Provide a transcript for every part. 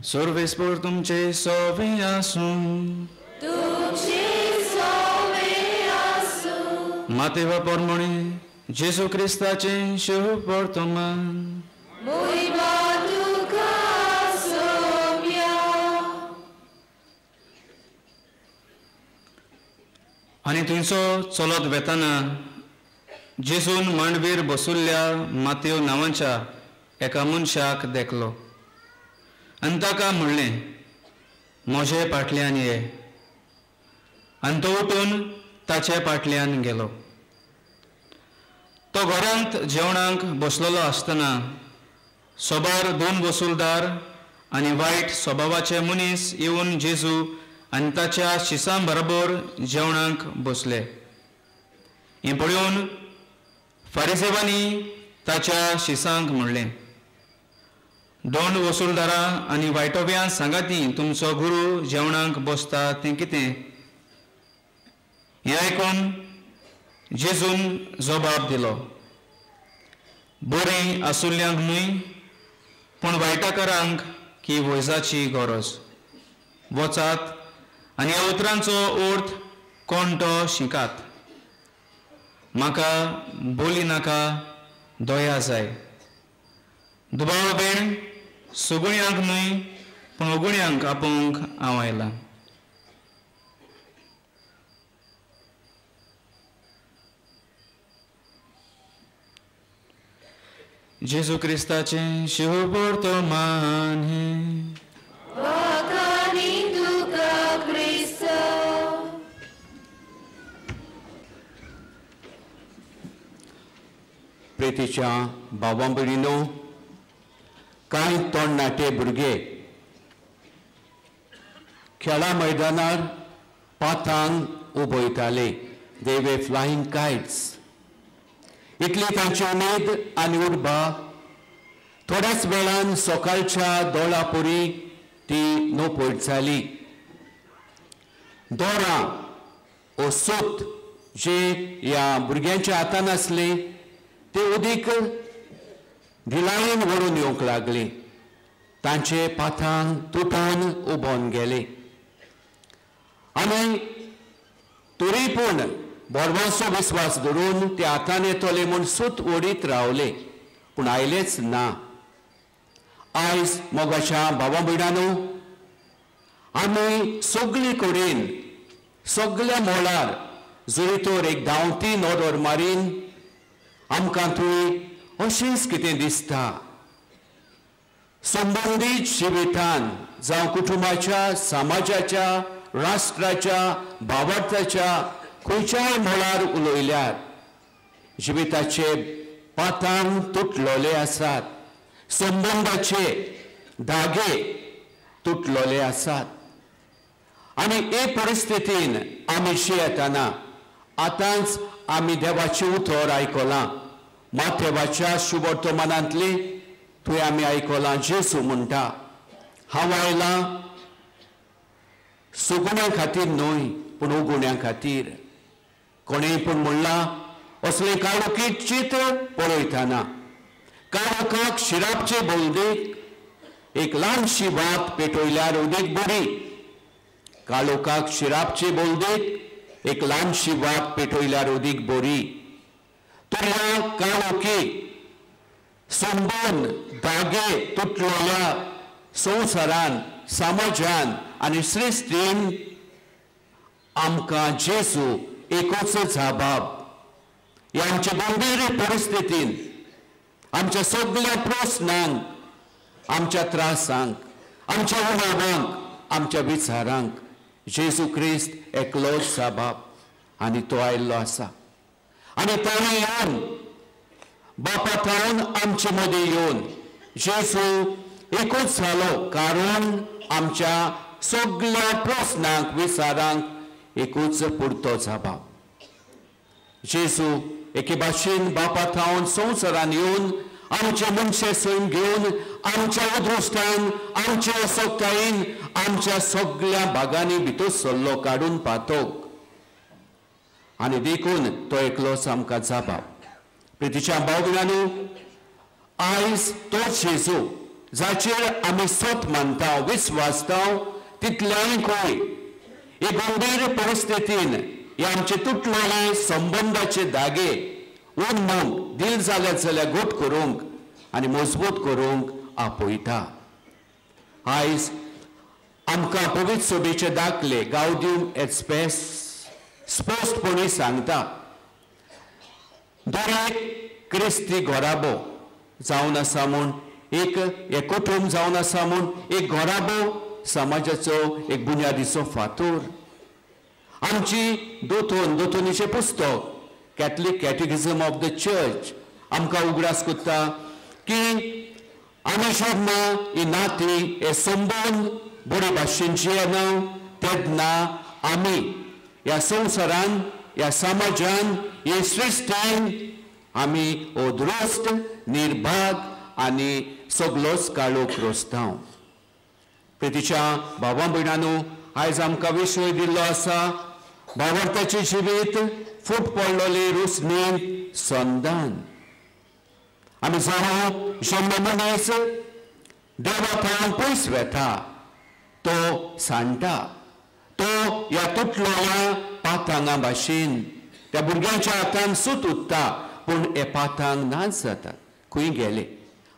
सर्वेस्पर तुमचे सोवे आसूं. मातेवा परमणे जेजू क्रिस्ताचें शुभ वर्तमान. आनी थंयचो चलत वेताना जेजून मांडवीर बसुल्ल्या मातेव नांवाच्या एका मनशाक देखलो आनी ताका म्हणलें, म्हजे फाटल्यान ये. आनी तो उठून ताचे फाटल्यान गेलो. तो घरांत जेवणाक बसलेलो आसतना सोबार दोन वसुलदार आनी वायट स्वभावाचे मनीस येवन जेजू आनी ताच्या शिसां बरोबर जेवणाक बसले. हें पळोवन फारिसेवांनी ताच्या शिसांक म्हणलें, दोन वसुलदारां आनी वायटोव्यां सांगाती तुमचो गुरू जेवणाक बसता तें कितें? हें आयकून जेजून जबाब दिलो, बरीं आसुल्ल्यांक न्हय पूण वायटाकारांक की वैजाची गरज. वचात आनी ह्या उतरांचो अर्थ कोण तो शिकात. म्हाका बोली नाका, दया जाय. दुबाव बेण सगळ्यांक न्हय पूण अगुण्यांक आपोवंक हांव आयलां. जेजू क्रिस्ताचें शुभ वर्तमान हें. प्रेतीच्या भावां भयणीनो, कांय तरणाटे भुरगे खेळा मैदानार पातांग उबयताले. दे वे फ्लायींग कायट्स. इतली तांची उमेद आनी उर्बा. थोड्याच वेळान सकाळच्या दोळापुरी ती नोपयट जाली. दोरां ओ सूत जे ह्या भुरग्यांच्या हातान आसले ते उदीक धिलायेन व्हरून येवंक लागले. तांचे पाथांग तुटून उबोन गेले. आनी तरी पूण बोरवांचो विस्वास धरून ते हातान येतले म्हूण सूत ओडीत रावले, पूण आयलेच ना. आयज मोगाच्या भावा भयणानो, आमी सगळे कडेन सगळ्या मळार जरी तर एक धांवती नदर मारीन आमकां थंय अशेंच कितें दिसता. संबंदीत जिवितान जावं कुटुंबाच्या, समाजाच्या, राष्ट्राच्या, भावार्थाच्या खंयच्याय मळार उलयल्यार जिविताचे पातांग तुटलोले आसात, संबंदाचे धागे तुटलोले आसात. आनी हे परिस्थितीन आमी जियेतना आतांच आमी देवाचें उतर आयकलां. माथेवाच्या शुभवर्तमानांतली थंय आमी आयकलां, जेजू म्हणटा, हांव आयलां सुगुण्यां खातीर न्हय पूण उगुण्यां खातीर. कोणेय पूण म्हणलां असलें काळोखीत चित्र पळयतना काळोखाक शिरापचे बोलदेक एक ल्हानशी वात पेटयल्यार उदीक बरी. काळोखाक शिरापचे बोलदेक एक ल्हानशी वात पेटयल्यार उदीक बरी. तर ह्या काळोखी संबंद धागे तुटलेल्या संवसारान, समाजान आनी सृश्टीन आमकां जेजू एकूच जबाब. ह्या आमच्या गंभीर परिस्थितीन, आमच्या सगळ्या प्रस्नांक, आमच्या त्रासांक, आमच्या उणावांक, आमच्या विचारांक जेजू क्रिस्त एकलोच जबाब. आनी तो आयिल्लो आसा. आनी ताणें येवन बापा थावन आमचे मदीं येवन जेजू एकूच जालो, कारण आमच्या सगळ्या प्रस्नांक, विचारांक एकूच पुरतो जबाब. जेजू एके भाशेन बापा थावन संवसारान येवन आमचे मनशे सैम घेवन आमच्या अदृश्टान, आमच्या असक्तायेन आमच्या सगळ्या भागांनी भितर सरलो काडून पातोक. आनी देखून तो एकलोच आमकां जबाब. प्रितीच्या भाव भयणांनो, आयज तोच जेजू जाचेर आमी सत मानता विस्वासता तितल्याय खंय हे गंभीर परिस्थितीन हे आमचे तुटलेले संबंदाचे धागे उन्मूंक दिल जाल्यार जाल्यार गोट करूंक आनी मजबूत करूंक आपयता. आयज आमकां पवित्र सभेचे दाखले गावदियम एट स्पेस स्पश्टपणी सांगता, दर एक क्रिस्ती घराबो जावन आसा म्हूण एक कुटुंब जावन आसा म्हूण एक घराबो समाजाचो एक बुन्यादीचो फातोर. आमची दोतोनीचें पुस्तक Catholic catechism of the church आमकां उगडास करता की आमी जेन्ना ही नातीं हे संबंद बरे भाशेन जियेना तेन्ना आमी ह्या संवसारान ह्या समाजान हे सृश्टीन आमी अदृश्ट निर्भाग आनी सगलोच काळोख रोसता. प्रितीच्या भावा भयणांनो, आयज आमकां विशय दिल्लो आसा भावार्थाचें जिवीत फूट पडलोले रोसणेन संदान. आमी जाणा जेन्ना मनीस देवा थंय पयस वेता तो सांडटा, तो ह्या तुटलोल्या पातांगा भाशेन त्या भुरग्यांच्या हातान सूत उरता, पूण हे पातांग नाच जातात, खंय गेले.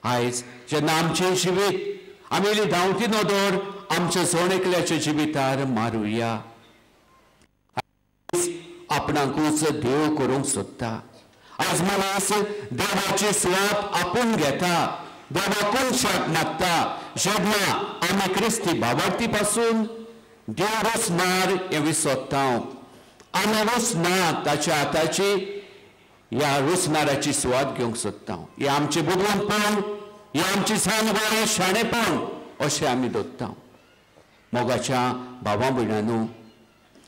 आयज जेन्ना आमचें जिवीत आमी इल्ली धांवती नदर आमच्या जण एकल्याच्या जिवितार मारुया, आपणाकूच देव करूंक सोदता. आयज मनीस देवाची सुवात आपूण घेता, देवा कोनशाक मागता. जेन्ना आमी क्रिस्ती भावार्थी पासून देव रोसणार हें विसरता, आमी रोसना ताच्या हाताची ह्या रोसणाराची सुवात घेवंक सोदता. हें आमचें बुदवंतपण, हें आमचें सानवारें शाणेपण अशें आमी दवरता. मोगाच्या भावा भयणांनो,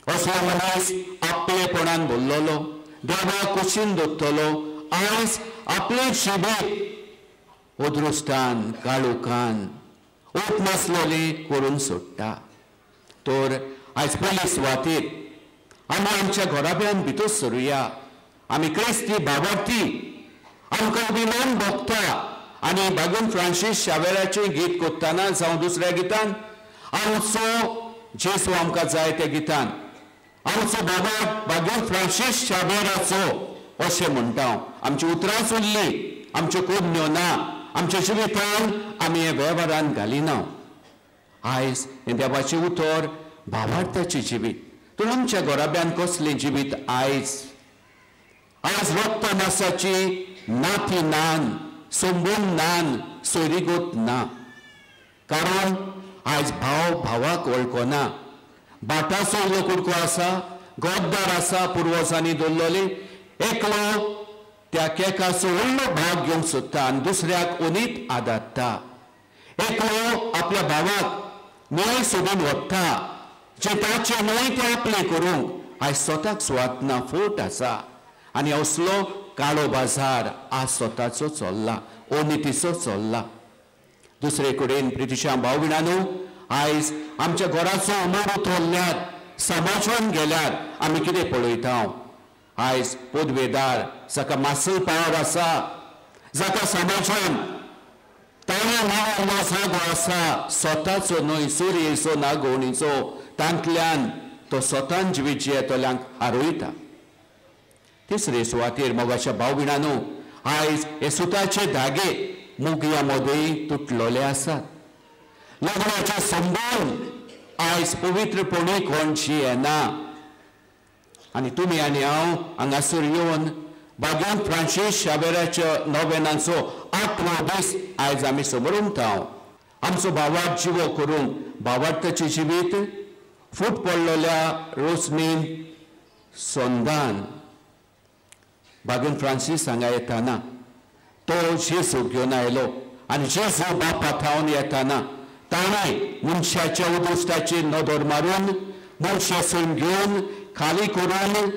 असो मनीस आपलेपणान भरलेलो देवा कुशीन दवरतलो आयज आपले जिवीत अदृश्टान काळोखान ओत नासलेले करून सोडटा. तर आयज पयले सुवातेर आमी आमच्या घराब्यान भितर सरुया. आमी क्रिस्ती भावार्थी, आमकां अभिमान भोगता. आनी बागून फ्रांसीस शावेराचें गीत कोत्ताना जावं दुसऱ्या गितान आमचो जेजू आमकां जाय त्या गितान आमचो बाबा बागून फ्रांसीस शावेराचो अशें म्हणटा. आमची उतरांच उरली, आमच्यो कोडण्यो ना, आमच्या जिवितान आमी हे वेव्हारान घालिना. आयज हें देवाचें उतर भावार्थाचें जिवीत. तर आमच्या घराब्यान कसलें जिवीत आयज? आयज रक्त मासाची नाती नान, संबंद नान, सोयरीगत ना. कारण आयज भाव भावाक वळखना. भाटाचो इल्लो कुडको आसा, गद्दार आसा, पुर्वजांनी दवरलेली एकलो त्या केकाचो व्हडलो भाग घेवंक सोदता आनी दुसऱ्याक ओनीत आदारता. एकलो आपल्या भावाक न्हय सोदून वता, जे ताचें न्हय तें आपलें करूंक आयज स्वताक सुवात ना, फोट आसा. आनी असलो काळो बाजार आज स्वताचो चल्ला, ओनितीचो चल्ला. दुसरे कडेन प्रितीच्या भाव भयणांनो, आयज आमच्या घराचो अमर उतरल्यार, समाजान गेल्यार आमी कितें पळयता? आयज पदवेदार जाका मासल पावर आसा, जाका समाजान ताणें मेळिल्लो जागो आसा, स्वताचो न्हय, सुरयेचो ना गोवणीचो, तांतल्यान तो स्वतान जिवीत जियेतल्यांक हारयता. तिसरे सुवातेर मोगाच्या भाव भयणांनो, आयज हे सुताचे धागे मुगया मदें तुटलेले आसात. लग्नाचे संबंद आयज पवित्रपणी कोण जियेना. आनी तुमी आनी हांव हांगासर येवन बाग्यान फ्रांसीस शावेराच्या नोवेनाचो 8वो दीस आयज आमी समरुमता. आमचो भावार्थ जिवो करूंक भावार्थाचें जिवीत फूट पडलेल्या रोसणीन संदान बागून फ्रांसीस हांगा येताना तो जेजू घेवन आयलो आनी जेजू बापा थावन येताना ताणें मनशाच्या उद्दिश्टाचेर नदर मारून मनशा सैम घेवन खाली करून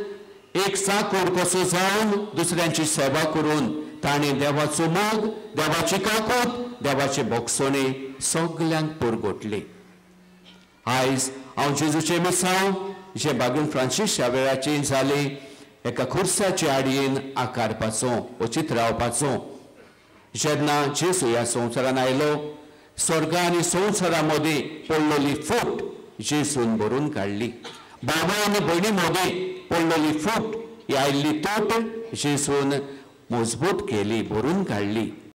एक चाकोर कसो जावन दुसऱ्यांची सेवा करून ताणें देवाचो मोग, देवाची काकूत, देवाचे भोगसणे सगल्यांक पुरगोटली. आयज हांव जेजूचें मिसांव जें बागून फ्रांसीस शावेराचें जालें एका खुर्साचे आडयेन आकारपाचो वो चित्रावपाचो. जेन्ना जेजू ह्या संवसारान आयलो स्वर्ग आनी संवसारा मदीं पडलेली फूट जेजून भरून काडली. बाबा आनी भयणी मदीं पडलेली फूट ही आयिल्ली तूट जेजून मजबूत केली, भरून काडली.